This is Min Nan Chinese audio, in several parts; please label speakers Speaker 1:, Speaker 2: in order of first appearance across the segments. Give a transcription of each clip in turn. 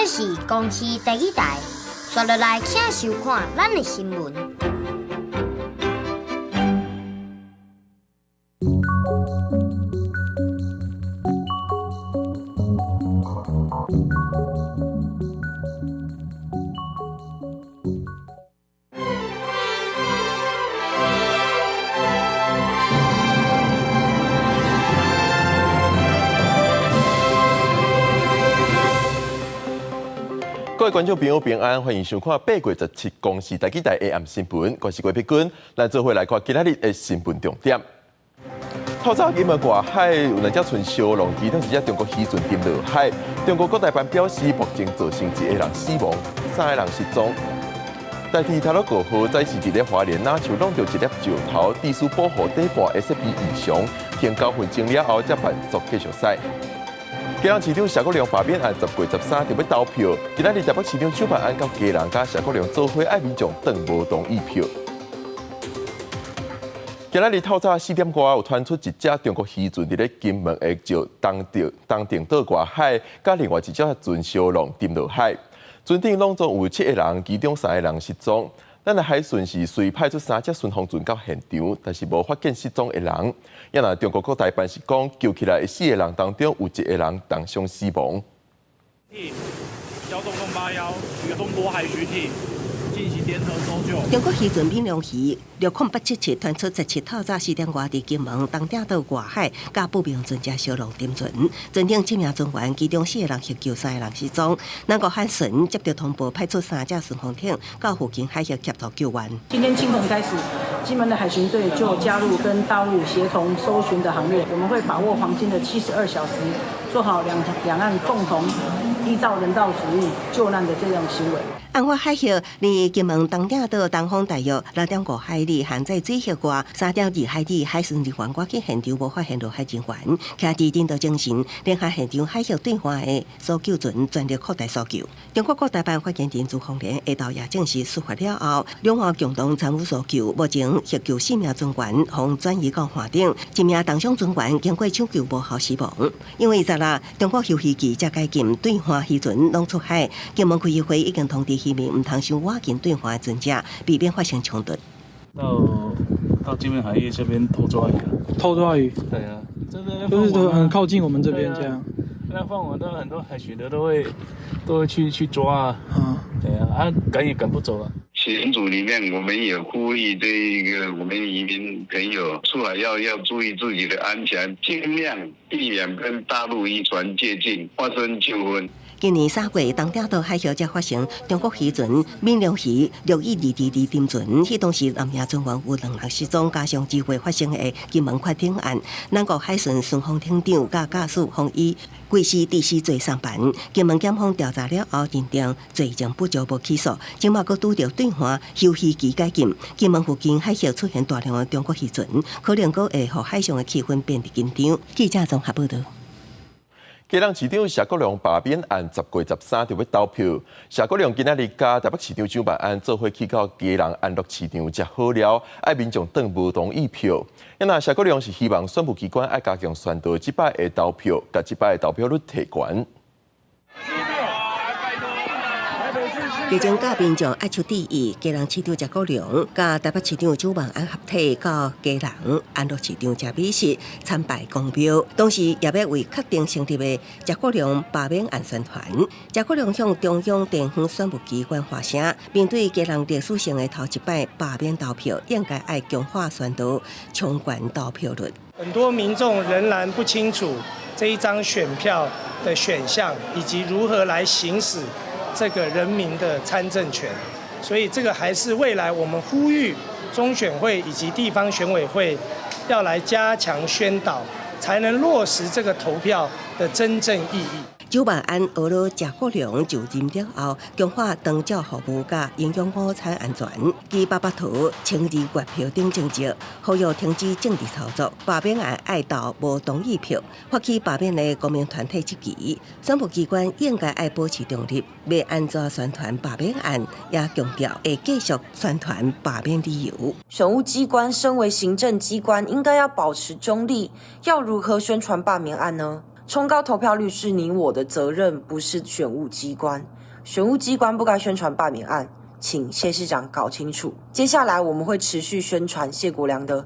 Speaker 1: 這是公視第一台，紲落來請收看咱的新聞。
Speaker 2: 各位觀眾朋友平安，歡迎收看8月17公視台語台 AM 新聞，我是郭碧君，咱做伙來看今仔日的新聞重點。透早金門外海有兩隻船相撞，其中一隻中國漁船沉落海。中國國台辦表示，目前造成一個人死亡，三個人失蹤。代替太魯閣號載是佇咧花蓮若樹挵著一粒石頭，地勢保護底盤的設備異常，停9分鐘了後才變速繼續駛。基隆市長謝國樑罷免案10月13就欲投票，今仔日台北市長蔣萬安到基隆佮謝國樑做伙愛民眾當無同意票。今仔日透早4點外有傳出一隻中國漁船佇咧金門的石東東定島外海，佮另外一隻船相撞沉落海。船頂攏總有7個人，其中3個人失蹤。咱的海巡是隨派出3隻巡防船到現場，但是無發現失蹤的人。也若中國國台辦是講，救起來的4個人當中有1個人重傷死亡。
Speaker 3: 幺洞洞八幺，中國海巡艇進行聯合搜救。
Speaker 4: 中國漁船閩龍魚60877傳出17透早4點外，佇金門東碇島外海，佮不明船隻相撞沉船，船頂7名船員，其中4個人獲救，3個人失蹤。南國海巡接到通報，派出3隻巡防艇到附近海域協助救援。
Speaker 5: 今天清晨開始，金門的海巡隊就加入跟大陸協同搜尋的行列。我們會把握黃金的72小時，做好兩岸共同依照人道主義救難的這樣行為。
Speaker 4: 案發海域離金門東碇島東方大約6.5海里，限制水域外3.2海里，海巡人員趕去現場無發現落海人員，徛佇人道精神，聯合現場海域對岸的搜救船全力擴大搜救。中國國台辦發言人朱鳳蓮下晝也證實事發了後，兩岸共同參與搜救，目前獲救4名船員，予轉移到岸頂，1名重傷船員經過搶救無效死亡。因為昨日中國休漁期才解禁，對岸漁船攏出海，金門區議會已經通知漁民毋通傷倚近對岸的船隻，避免發生衝突。
Speaker 6: 到金門海域這邊偷抓魚啊！
Speaker 7: 偷抓魚？
Speaker 6: 對啊，
Speaker 7: 就是都很靠近我們這邊這樣。
Speaker 6: 那放網都很多海巡的都會去抓啊。對啊，啊趕也趕不走啊。
Speaker 8: 群組裡面，我們也呼籲這一個我們漁民朋友出來要注意自己的安全，盡量避免跟大陸漁船接近，發生糾紛。
Speaker 4: 今年3月，東碇島海域才發生中國漁船閩龍魚612222沉船，彼當時男名船員有2人失蹤，加上2月發生的金門快艇案，南國海巡巡防艇長佮駕駛予以規時致死罪送辦。金門檢方調查了後，認定罪證不足無起訴。這馬閣拄著對岸休漁期解禁，金門附近海域出現大量的中國漁船，可能閣會予海上的氣氛變得緊張。記者綜合報導。
Speaker 2: 基隆市長謝國樑罷免案10月13就欲投票。謝國樑今仔日佮台北市長蔣萬安做伙去到基隆安樂市場食好料，愛民眾當無同意票。啊若謝國樑是希望選務機關愛加強宣導，這擺的投票，共這擺的投票率提懸。
Speaker 4: 其中，佮民眾愛出注意，基隆市長謝國樑佮台北市長蔣萬安合體到基隆安樂市場食美食參拜公廟，同時也欲為確定成立的謝國樑罷免案宣傳。謝國樑向中央地方選務機關發聲，面對基隆歷史性的頭一擺罷免投票，應該愛強化宣導，衝懸投票率。
Speaker 9: 很多民眾仍然不清楚這一張選票的選項，以及如何來行使這個人民的參政權，所以這個還是未來我們呼籲中選會以及地方選委會要來加強宣導，才能落實這個投票的真正意義。
Speaker 4: 蔣萬安呵咾謝國樑就任了後，強化長照服務佮營養午餐安全，支巴巴桃、清理月票等政策，呼籲停止政治操作，罷免案愛投無同意票，發起罷免的公民團體質疑，選務機關應該愛保持中立，欲按怎宣傳罷免案，也強調會繼續宣傳罷免理由。
Speaker 10: 選務機關身為行政機關，應該要保持中立，要如何宣傳罷免案呢？衝高投票率是你我的責任，不是選務機關。選務機關不該宣傳罷免案，請謝市長搞清楚。接下來我們會持續宣傳謝國樑的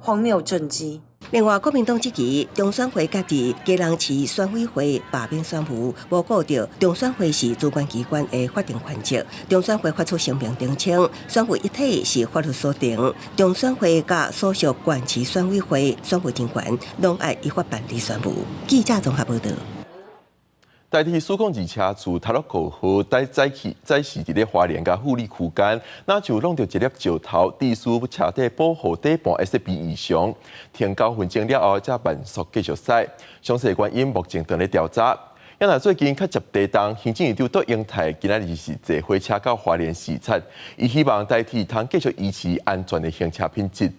Speaker 10: 荒謬政績。
Speaker 4: 另外，國民黨質疑中選會決議基隆市選委會罷免選務，無顧著中選會是主管機關的法定權責。中選會發出聲明澄清，選務一體是法律所定，中選會佮所屬縣市選委會選務人員攏愛依法辦理選務。記者綜合報導。
Speaker 2: 台鐵402車次塔洛克號在早起早時佇咧花蓮佮富里區間，若就挵著一粒石頭，致使車底保護底盤 SB 異常，停9分鐘了後才慢速繼續駛。詳細原因目前正咧調查。啊若最近較捷地動，行政院長卓榮泰今仔日是坐火車到花蓮視察，伊希望台鐵通繼續維持安全的行車品質。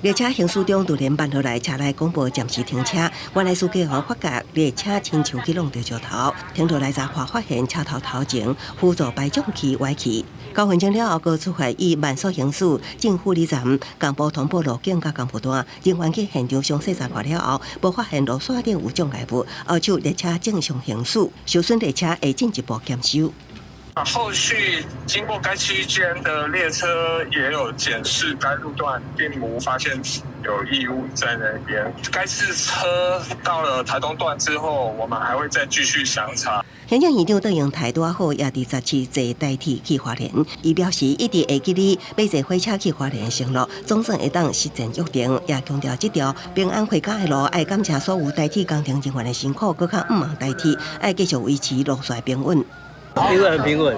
Speaker 4: 列車行駛中突然慢落來，車內廣播暫時停車。原來司機員發覺列車親像去挵著石頭，停落來查看，發現車頭頭前輔助排障器歪去。9分鐘了後，閣出發以慢速行駛進富里站，廣播通報路警佮工務單人員去現場詳細查看了後，無發現路線頂有障礙物，要求列車正常行駛，受損列車會進一步檢修。
Speaker 11: 後續經過該區間的列車也有檢視該路段，並無發現有異物在那邊。該次車到了台東段之後，我們還會再繼續詳查。
Speaker 4: 行政院長卓榮泰拄好也佇17坐台鐵去花蓮，伊表示一直會記得欲坐火車去花蓮承諾，總算會當實踐約定，也強調這條平安回家的路，愛感謝所有台鐵工程人員的辛苦，閣較毋忘台鐵愛繼續維持路線平穩。
Speaker 12: 因為很平穩，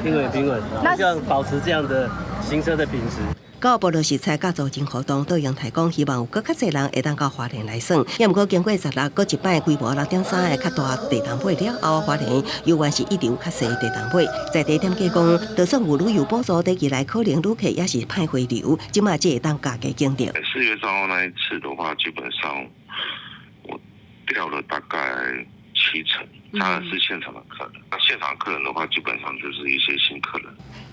Speaker 12: 因為很平穩，希望保持這樣的行車的品質。
Speaker 4: 九部落實參加組織活動，卓榮泰講，希望有閣較濟人會當到花蓮來耍。也毋過經過16閣一擺規模6.3的較大地動尾了後，花蓮猶原是一直有較細地動尾。在地點計講，就算有旅遊補助，短期內可能旅客也是歹回流，這馬只會當加價競爭。
Speaker 8: 4月3號那一次的話，基本上我掉了大概7成。當然是現場的客人，那現場客人的話，基本上就是一些新客人。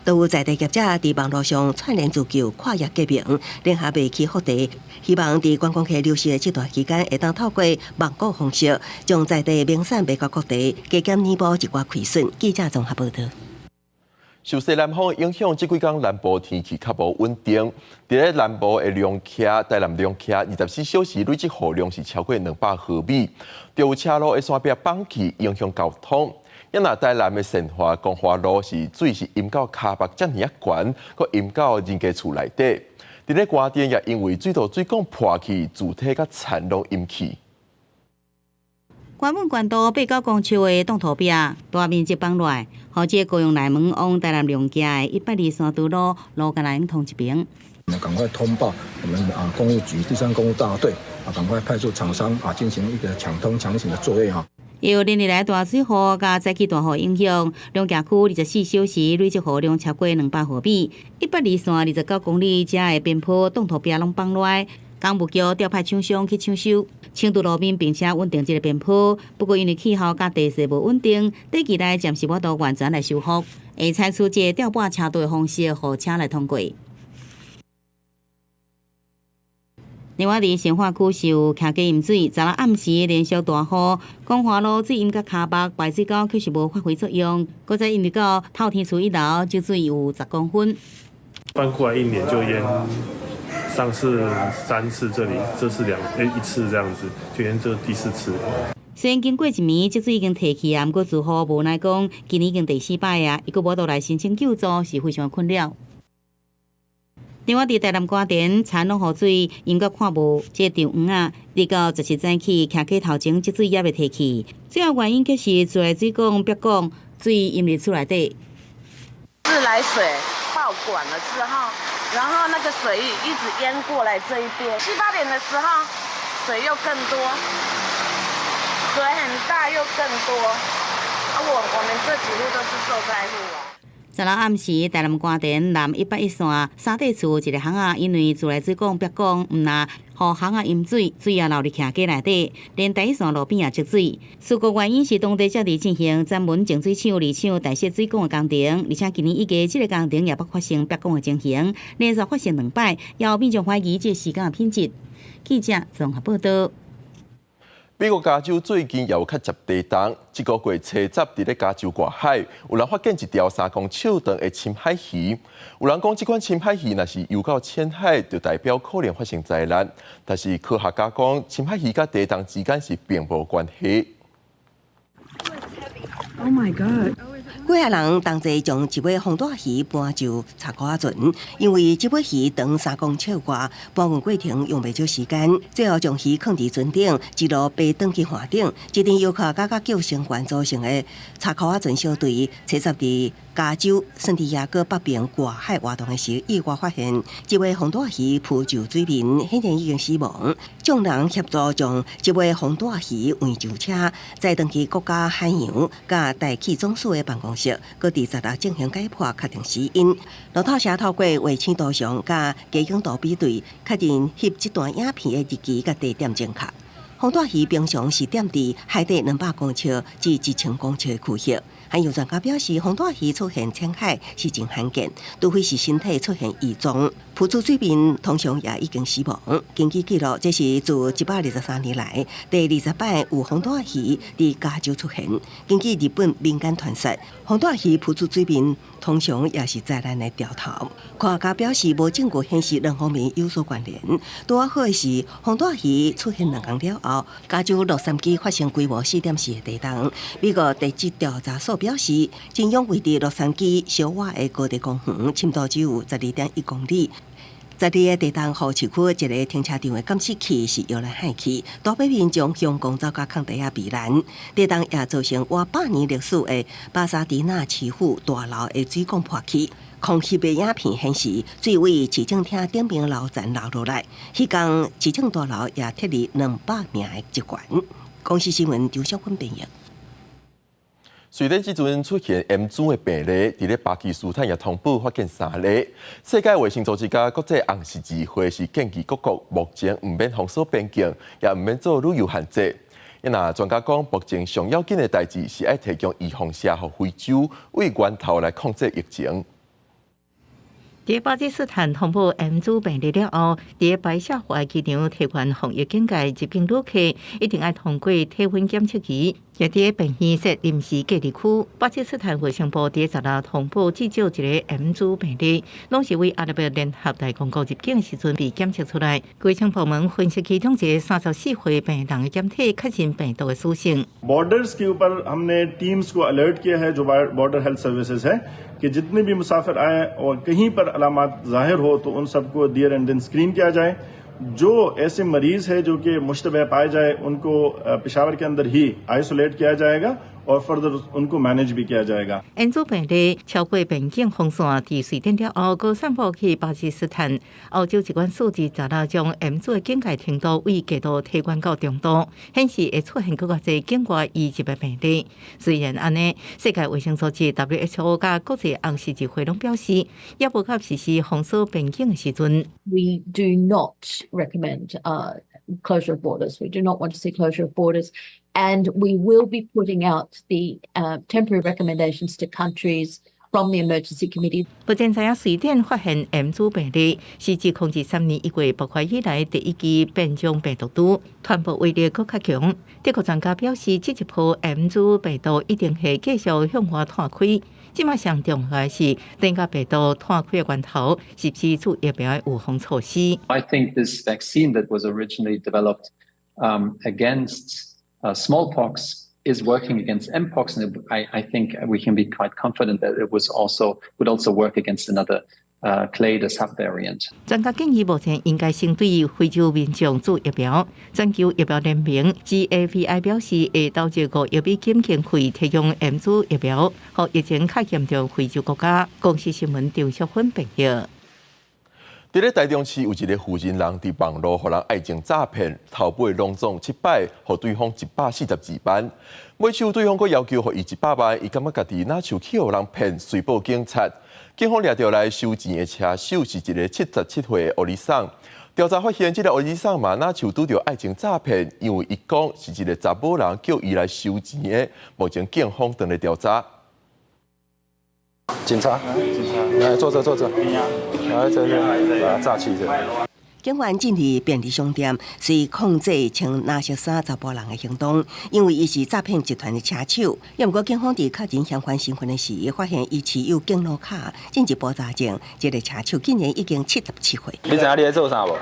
Speaker 4: 都有在地業者佇網路上串聯自救跨業革命，聯合賣起福地，希望佇觀光客流失的這段期間，會當透過網購方式，將在地名產賣到各地，加減彌補一寡虧損。記者綜合報導。
Speaker 2: 受西南風影響，這幾工南部天氣較無穩定。佇咧南部的龍徛、台南龍徛，24小時累積雨量是超過200毫米，就有車路的山壁崩去，影響交通。啊若台南的善化光華路是水是淹到跤目遮爾仔懸，閣淹到人家厝內底。佇咧關店也因為水道水管破去，柱體佮田攏淹去。
Speaker 13: 關門關道8、9公尺的擋土壁大面積崩落來，予這高雄內門往台南龍徛的123都路路敢若用通一爿。
Speaker 14: 趕快通報我們啊工務局第三工務大隊啊，趕快派出廠商啊進行一個搶通搶險的作業哈。
Speaker 13: 由連日來大水雨佮早起大雨影響，龍徛區24小時累積雨量超過200毫米，102線29公里遮的邊坡擋土壁攏崩落來。工務局調派廠商去搶修，清除路面，並且穩定這个邊坡。不過因為氣候佮地勢無穩定，短期內暫時無法度完全來修復，會採取這個吊擺車道的方式，予車來通過。另外，佇善化區是有徛家淹水，昨昏暗時連續大雨，光華路水淹到跤目，排水溝確實無發揮作用。閣再淹入到透天厝一樓，積水有10公分。
Speaker 15: 搬過來一年就淹。上次三次，這裡這次一次這樣子，就淹這第四次。
Speaker 13: 雖然經過一暝，積水已經退去啊，毋過住戶無奈講，今年已經第四擺啊，伊閣無度來申請救助，是非常困擾。另外，佇台南官田田攏予水淹到看無這個長黃啊，直到17早起，徛溪頭前積水猶未退去，主要原因卻是自來水管煏管水淹入厝內底。
Speaker 16: 自來水爆管了之後，然後那個水一直淹過來這一邊。7、8點的時候，水又更多，水很大又更多。啊，我們這幾戶都是受災戶啊。
Speaker 13: 昨昏暗時，台南官田南101線三塊厝一个巷仔，因為自來水管煏管，毋但予巷仔淹水，水也流入徛家內底，連第一線路邊也積水。事故原因是當地正佇進行專門淨水廠二廠代設水管的工程，而且今年以來這个工程也捌發生煏管的情形，連續發生兩擺，也有民眾懷疑這施工的品質。記者綜合報導。
Speaker 2: 美國加州最近也有較捷地動，這個月初十佇咧加州外海，有人發現一條3公尺長的深海魚。有人講這款深海魚若是游到淺海，就代表可能發生災難。但是科學家講，深海魚佮地動之間是並無關係。
Speaker 4: Oh my god！幾仔人同齊將一尾風大魚搬上插箍仔船，因為這尾魚長3公尺外，搬運過程用袂少時間。最後將魚囥佇船頂，一路爬轉去岸頂。這陣由科學家佮救生員組成的插箍仔船小隊，初十佇加州聖地亞哥北邊外海活動的時，意外發現這尾風大魚浮上水面，顯然已經死亡。眾人協助將這尾風大魚運上車，再轉去國家海洋佮大氣總署的辦公室，閣佇16進行解剖，確定死因。路透社透過衛星圖像佮街景圖比對，確認翕這段影片的日期佮地點正確。風大魚平常是踮佇海底200公尺至1000公尺的區域。還有專家表示，風大魚出現淺海是真罕見，除非是身體出現異狀。浮出水面通常也已經死亡。根據記錄，這是自123年來第20擺有風大魚佇加州出現。根據日本民間傳說，風大魚浮出水面通常也是災難的兆頭。科學家表示，無證據顯示兩方面有所關聯。拄仔好的是，風大魚出現2工了後，加州洛杉磯發生規模4.4的地動。美國地質調查所表示，震央位佇洛杉磯小瓦的高地公園，深度只有12.1公里。12个地動，予市區一个停車場的監視器是搖來晃去，大批民眾向公走佮空地仔避難。地動也造成逾百年歷史的巴薩迪納市府大樓的水管破去。空翕的影片顯示，水佇市政廳頂爿樓層流落來。彼工市政大樓也撤離200名的職員。公視新聞張小芬編譯。
Speaker 2: 瑞典這陣出現 M 株的病例，佇咧巴基斯坦也通報發現三例。世界衛生組織佮國際紅十字會是建議各國目前毋免封鎖邊境，也毋免做旅遊限制。若專家講，目前上要緊的代誌是愛提供預防射予非洲，為源頭來控制疫情。
Speaker 17: 佇巴基斯坦通報 M 株病例了後，佇白沙瓦機場提懸防疫警戒，入境旅客一定愛通過體溫檢測儀，也佇病院設臨時隔離區。巴基斯坦衛生部佇16通報至少一个 M 株病例，攏是佇阿拉伯聯合大公國入境時陣被檢測出來。衛生部門分析其中一个34歲病人的檢體，確認病毒的屬性。
Speaker 18: Borders के ऊपर हमने teams को alert किया है, जो border health services है, कि जितने भी मुसाफिर आए और कहीं पर अलामत जाहिर हो तो उन सबको there and then screen किया जाए। जो ऐसे मरीज है जो कि मुश्तबह पाए जाए, उनको पेशावर के अंदर ही आइसोलेट किया जाएगा और फर्दर उनको मैनेज भी किया जाएगा。
Speaker 17: M 株病例超過邊境封線，佇瑞典了後，閣散布去巴基斯坦。歐洲疾管署佇16將 M 株的警戒程度為低度提懸到中度，顯示會出現閣較濟境外移入的病例。雖然按呢，世界衛生組織 WHO 佮國際紅十字會攏表示，猶無到實施封鎖邊境的時陣。
Speaker 19: We do not recommend closure of borders. We do not want to see closure of borders. And we will be putting out the temporary recommendations to countries from the emergency committee.
Speaker 17: 目前知影瑞典發現 M 株病例，是自2023年1月爆發以來第一支變種病毒株，傳播威力閣較強。德國專家表示，這一波 M 株病毒一定會繼續向外湠開。這馬上重要的是，等甲病毒湠開的源頭，實施注疫苗的預防措施。
Speaker 20: I think this vaccine that was originally developed against smallpox is working against mpox, and I think we can be quite confident that it would also work against another clade, a subvariant.
Speaker 17: 專家建議，目前應該先對非洲民眾注疫苗。全球疫苗聯盟 GAVI 表示，會投入5億美金經費提供 M 株疫苗，予疫情較嚴重非洲國家。公視新聞張淑芬報導。
Speaker 2: 佇咧台中市有一个婦人人佇網路予人愛情詐騙，頭尾攏總七擺，予對方142萬。尾手對方閣要求予伊100萬，伊感覺家己若像去予人騙，遂報警察。警方掠著來收錢的車手是一个77歲的歐尼桑。調查發現，這个歐尼桑嘛，若像拄著愛情詐騙，因為伊講是一个查某人叫伊來收錢的。目前警方正咧調查。
Speaker 14: 警察，警察，來坐這坐這，來這這，把它詐欺的。
Speaker 4: 警方進入便利商店，隨控制穿藍色衫查埔人的行動，因為伊是詐騙集團的車手。也毋過警方佇確認嫌犯身份的時，發現伊持有敬老卡，進一步查證，這个車手竟然已經77歲。
Speaker 21: 你知影你咧做啥無？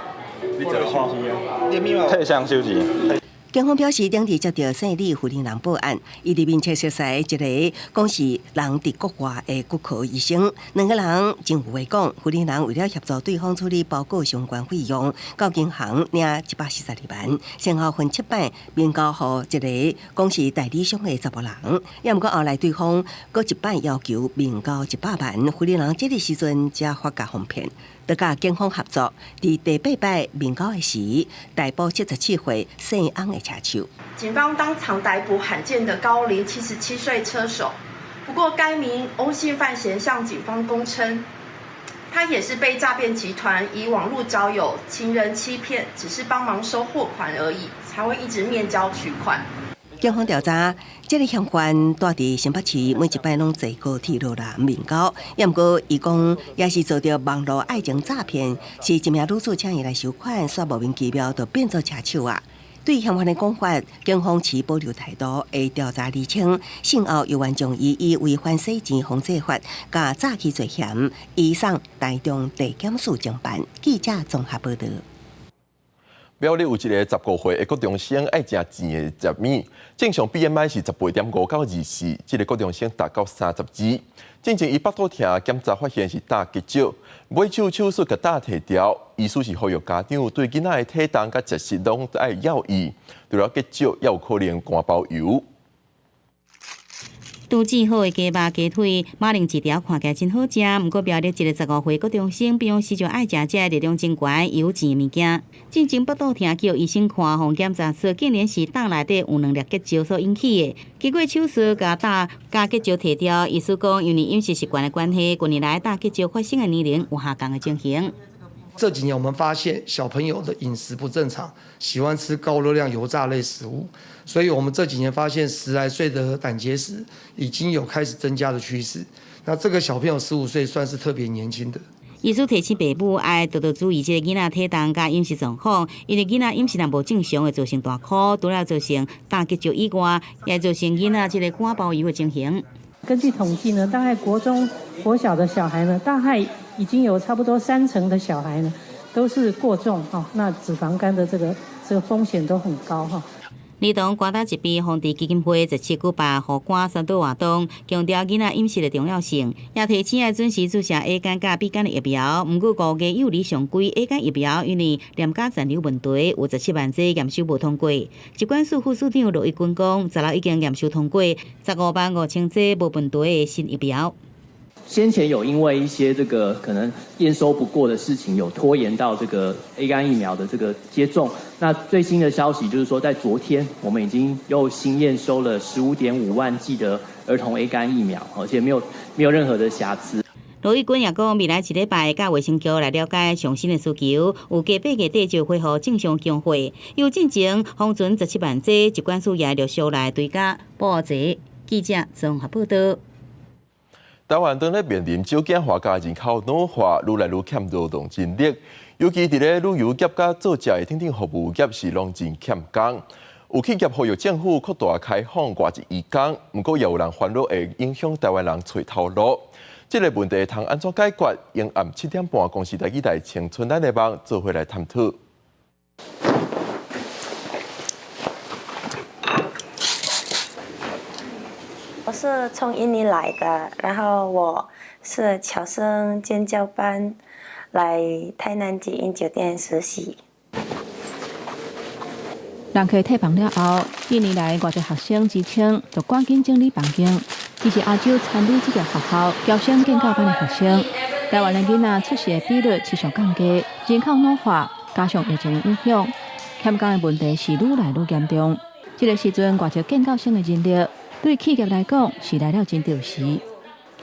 Speaker 21: 你做啥？退箱收錢。
Speaker 4: 警方表示，頂日接到姓李婦人人報案，伊佇面前熟似一个講是人佇國外的骨科醫生，兩個人真有話講。婦人人為了協助對方處理包裹相關費用，到銀行領142萬，先後分七擺面交予一个講是代理商的查埔人。也毋過後來對方閣一擺要求面交100萬，婦人人這个時陣才發覺予騙。就佮警方合作，佇第八擺面交的時，逮捕77歲姓翁的車手。
Speaker 22: 警方當場逮捕罕見的高齡77歲車手。不過，該名翁姓犯嫌向警方供稱，他也是被詐騙集團以網路交友、情人欺騙，只是幫忙收貨款而已，才會一直面交取款。
Speaker 4: 警方調查，這个嫌犯住佇新北市，每一擺攏坐高鐵落來面交。也毋過，伊講也是遭著網路愛情詐騙，是一名女子請伊來收款，煞莫名其妙就變做車手啊。對嫌犯的講法，警方持保留態度，會調查釐清。訊後猶原將伊以違反洗錢防制法佮詐欺罪嫌移送台中地檢署偵辦。記者綜合報導。
Speaker 2: 苗栗有一个15歲的國中生愛食甜的食物，正常 BMI 是18.5到24，這个國中生達到32。進前伊腹肚疼，檢查發現是膽結石，尾手手術共膽提掉。醫師是呼籲家長對囡仔的體重佮食食攏愛留意，除了結石，也有可能肝包油。
Speaker 13: 拄煮好的雞肉、雞腿、馬鈴薯條看起來真好食，毋過苗栗一个15歲國中生平常時就愛食這熱量真懸、油煎的物件。進前腹肚疼，叫醫生看，予檢查出竟然是膽內底有兩粒結石所引起的。經過手術，共膽共結石提掉。醫師講，因為飲食習慣的關係，近年來膽結石發生的年齡有下降的情形。
Speaker 23: 這幾年我們發現小朋友的飲食不正常，喜歡吃高熱量油炸類食物，所以我們這幾年發現10來歲的膽結石已經有開始增加的趨勢。那這個小朋友15歲算是特別年輕的。
Speaker 13: 醫師提醒爸母愛多多注意這个囡仔體重佮飲食狀況，因為囡仔飲食若無正常，會造成大箍，除了造成膽結石以外，也造成囡仔這个肝包油的情形。
Speaker 24: 根據統計呢，大概國中、國小的小孩呢，大概已經有差不多30%的小孩呢，都是過重哈，那脂肪肝的這個風險都很高哈。
Speaker 13: 兒童肝膽疾病防治基金會17舉辦護肝宣導活動，強調囡仔飲食的重要性，也提醒愛準時注射 A 肝佮 B 肝的疫苗。毋過5月幼兒常規 A 肝疫苗，因為廉價殘留問題，有17萬劑驗收無通過。疾管署副署長羅一鈞講，十六已經驗收通過15萬5千劑無問題的新疫苗。
Speaker 25: 先前有因為一些這個可能驗收不過的事情，有拖延到這個 A 肝疫苗的這個接種。那最新的消息就是說，在昨天我們已經又新驗收了15.5萬劑的兒童 A 肝疫苗，而且沒有任何的瑕疵。
Speaker 13: 羅一鈞也講，未來一禮拜佮衛生局來了解上新的需求，有計8月底就恢復正常供貨。又進前封存17萬劑，疾管署也陸續來追加補劑。記者綜合報導。
Speaker 2: 台灣當咧面臨少子化佮人口老化，愈來愈欠勞動人力，尤其佇咧旅遊業佮做食的等等服務業是攏真欠工。有企業呼籲政府擴大開放外籍移工，毋過也有人煩惱會影響台灣人揣頭路。這个問題通按怎解決？晚暗7點半，公視台語台青春咱的夢做伙來探討。
Speaker 26: 我是從印尼來的，然後我是僑生建教班來台南捷運酒店實習。
Speaker 27: 人客退房了後，印尼來外籍學生之稱就趕緊整理房間。伊是亞洲餐旅職業學校僑生建教班的學生。台灣的囡仔出世的比率持續降低，人口老化加上疫情的影響，欠工的問題是愈來愈嚴重。這个時陣，外籍建教生的人力對企業來講是來了真著時。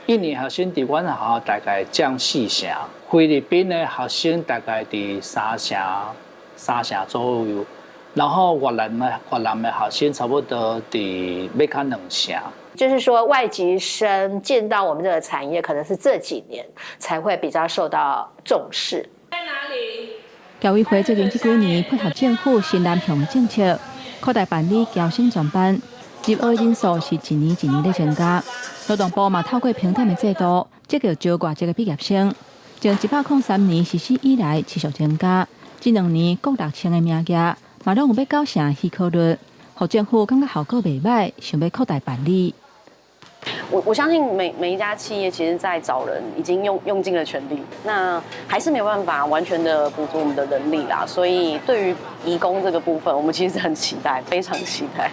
Speaker 28: 印尼學生佇阮學校大概佔4成，菲律賓的學生大概佇三成、三成左右，然後越南的學生差不多佇欲較2成。
Speaker 29: 就是說，外籍生進到我們這個產業，可能是這幾年才會比較受到重視。
Speaker 30: 在哪裡？
Speaker 27: 僑委會最近這幾年配合政府新南向的政策，擴大辦理僑生專班，入學人數是一年一年咧增加。勞動部嘛透過評鑑的制度，積極招外籍的畢業生。從103年實施以來，持續增加。這2年國6千个名額，嘛攏有欲9成許可率，予政府感覺效果袂䆀，想欲擴大辦理。
Speaker 1: 我相信每一家企業，其實在找人已經用盡了全力，那還是沒有辦法完全的補足我們的人力啦。所以對於移工這個部分，我們其實很期待，非常期待。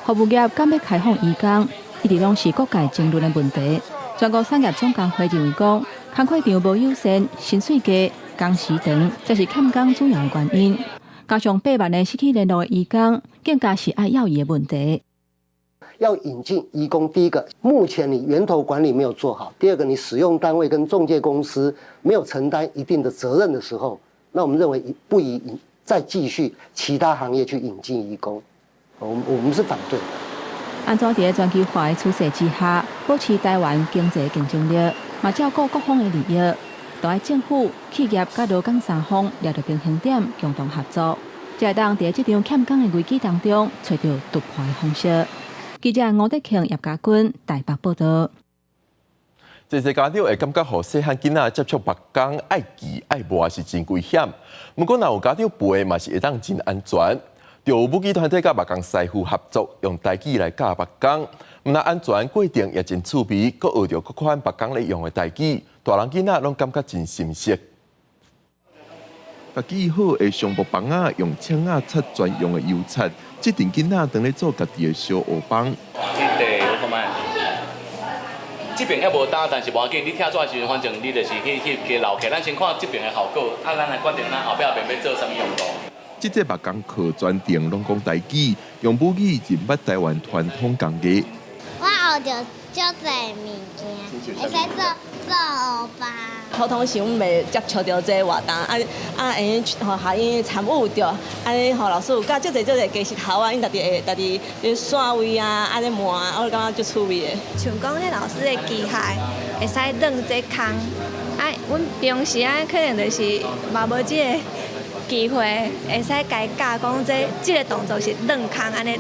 Speaker 27: 服務業敢欲開放移工，一直攏是各界爭論的問題。全國產業總工會認為講，工課場無友善、薪水低、工時長，這是欠工主要的原因。加上8萬个失去聯絡的移工，更加是愛要伊的問題。
Speaker 3: 要引進移工，第一個，目前你源頭管理沒有做好；第二個，你使用單位跟仲介公司沒有承擔一定的責任的時候，那我們認為不宜再繼續其他行業去引進移工，我們是反對的。
Speaker 27: 按怎佇全球化的趨勢之下，保持台灣經濟競爭力，嘛照顧各方的利益，都愛政府、企業佮勞工三方抓著平衡點，共同合作，才會當佇這場欠工的危機當中，揣著突破的方式。記者吳德慶、葉家軍台北報導。
Speaker 2: 這些家長會感覺，予細漢囡仔接觸木工愛記愛磨是真危險。毋過，若有家長陪，嘛是會當真安全。就有母語團體佮木工師傅合作，用台語來教木工，毋但安全，過程也真趣味，閣學著各款木工咧用的台語，大人囡仔攏感覺真心適。家己好的橡木棒仔，用槍仔擦專用的油漆，這陣囡仔當咧做家己的小烏枋。
Speaker 5: 這邊猶無焦，但是無要緊，你拆紙的時陣，反正你就是去去留起。咱先看這邊的效果，啊，咱來決定咱後壁邊欲做啥物用途。
Speaker 2: 這節木工課全程攏講台語，用母語認捌台灣傳統工藝。
Speaker 6: 我學著足濟物件，會使做做烏枋。
Speaker 7: 普通時阮袂接觸著這個活動，啊啊會用予予𪜶參與著，按呢予老師有教足濟足濟雞舌頭啊，𪜶家己會家己線位啊，按呢磨啊，我感覺足趣味的。
Speaker 9: 像講彼老師的機械會使轉這空，啊，阮平常時啊可能就是嘛無這个機會，會使共伊教講這個動作是轉空按呢。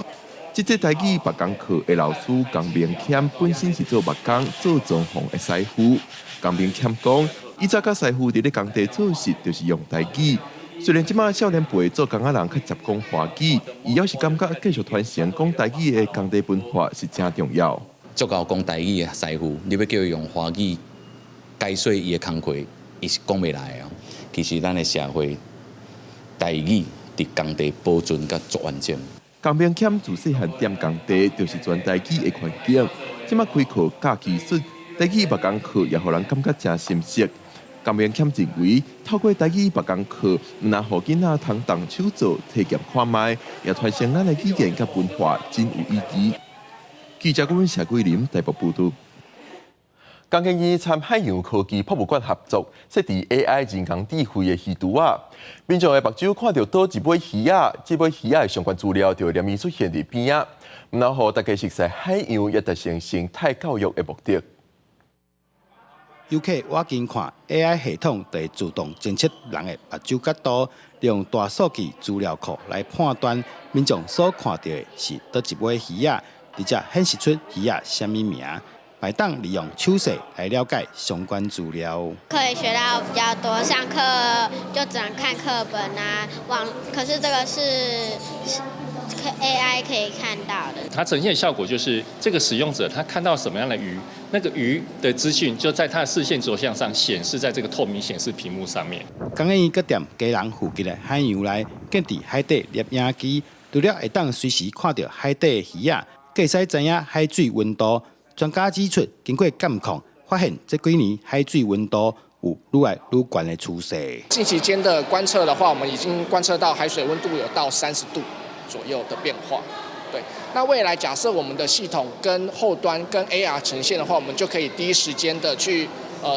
Speaker 2: 這節台語木工課的老師江明謙本身是做木工、做裝潢的師傅。江明謙講，以前佮師傅佇咧工地做事，就是用台語。雖然這馬少年輩做工仔人較捷講華語，伊猶是感覺繼續傳承講台語的工地文化是誠重要。
Speaker 10: 足𠢕講台語的師傅，你欲叫伊用華語解說伊的工課，伊是講袂來的哦。其實咱的社會台語佇工地保存甲足完整。
Speaker 2: 江明謙自細漢踮工地，就是全台語的環境。這馬開課教技術，台語木工課也予人感覺誠心適。江明謙認為，透過台語木工課，毋但予囡仔通動手做體驗看覓，也傳承咱的語言佮文化，真有意義。記者顧問謝桂林台北報導。工研院參海洋科技博物館合作，設置 AI 人工智慧的魚櫥仔，民眾的目睭看著佗一尾魚仔，這尾魚仔的相關資料就會連伊出現佇邊仔，毋但予大家熟悉海洋，也達成生態教育的目的。
Speaker 11: 遊客倚近看 AI 系統就會自動偵測人的目睭角度，利用大數據資料庫來判斷民眾所看著的是佗一尾魚仔，直接顯示出魚仔啥物名。會當利用手勢來了解相關資料。
Speaker 6: 可以學到比較多，上課就只能看課本啊，網。可是這個是 AI 可以看到的。
Speaker 12: 它呈現的效果就是，這個使用者他看到什麼樣的魚，那個魚的資訊就在他的視線軸向上顯示在這個透明顯示屏幕上面。
Speaker 11: 工研院閣踮基隆附近的海洋內建置海底攝影機，除了會當隨時看著海底魚仔，閣會使知影海水溫度。專家指出，經過監控，發現這幾年海水溫度有愈來愈懸的趨勢。
Speaker 30: 近期間的觀測的話，我們已經觀測到海水溫度有到30度左右的變化。對，那未來假設我們的系統跟後端跟 AR 呈現的話，我們就可以第一時間的去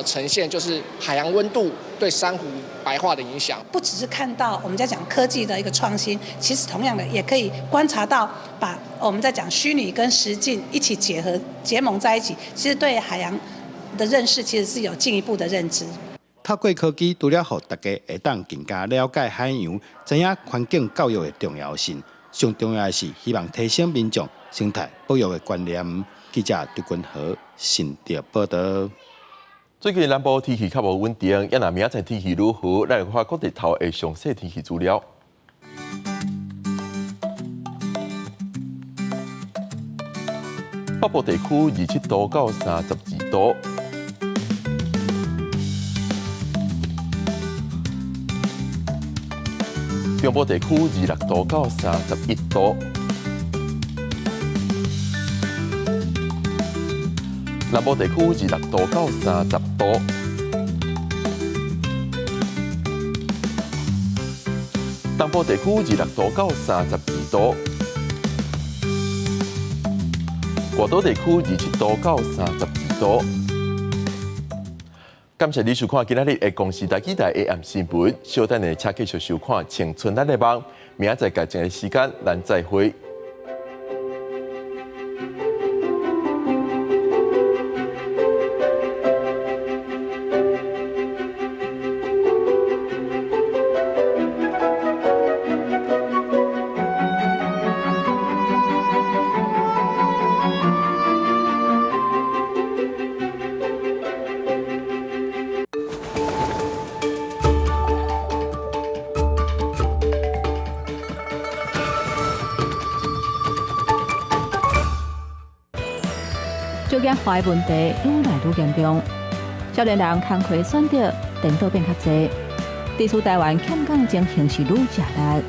Speaker 30: 呈現，就是海洋溫度對珊瑚白化的影響。
Speaker 31: 不只是看到我們在講科技的一個創新，其實同樣的也可以觀察到，把我們在講虛擬跟實境一起結合結盟在一起，其實對海洋的認識其實是有進一步的認知。
Speaker 11: 透過科技，除了予大家會當更加了解海洋，知影環境教育的重要性，上重要的是希望提升民眾生態保育的觀念。記者杜君和新竹報道。
Speaker 2: 最近南部天氣較無穩定，啊若明仔載天氣如何？咱來看各地頭的詳細天氣資料。北部地區27度到32度。中部地區26度到31度。南部地區26度到30度。東部地區26度到32度。外島地區27度到32度。感謝你收看今仔日的公視台語台 AM 新聞，稍等下請繼續收看《青春咱的夢》，明仔載仝一個時間，咱再會。
Speaker 27: 少子化的問題愈來愈嚴重，少年人工課選擇顛倒變較濟，地處台灣欠工的情形是愈食力。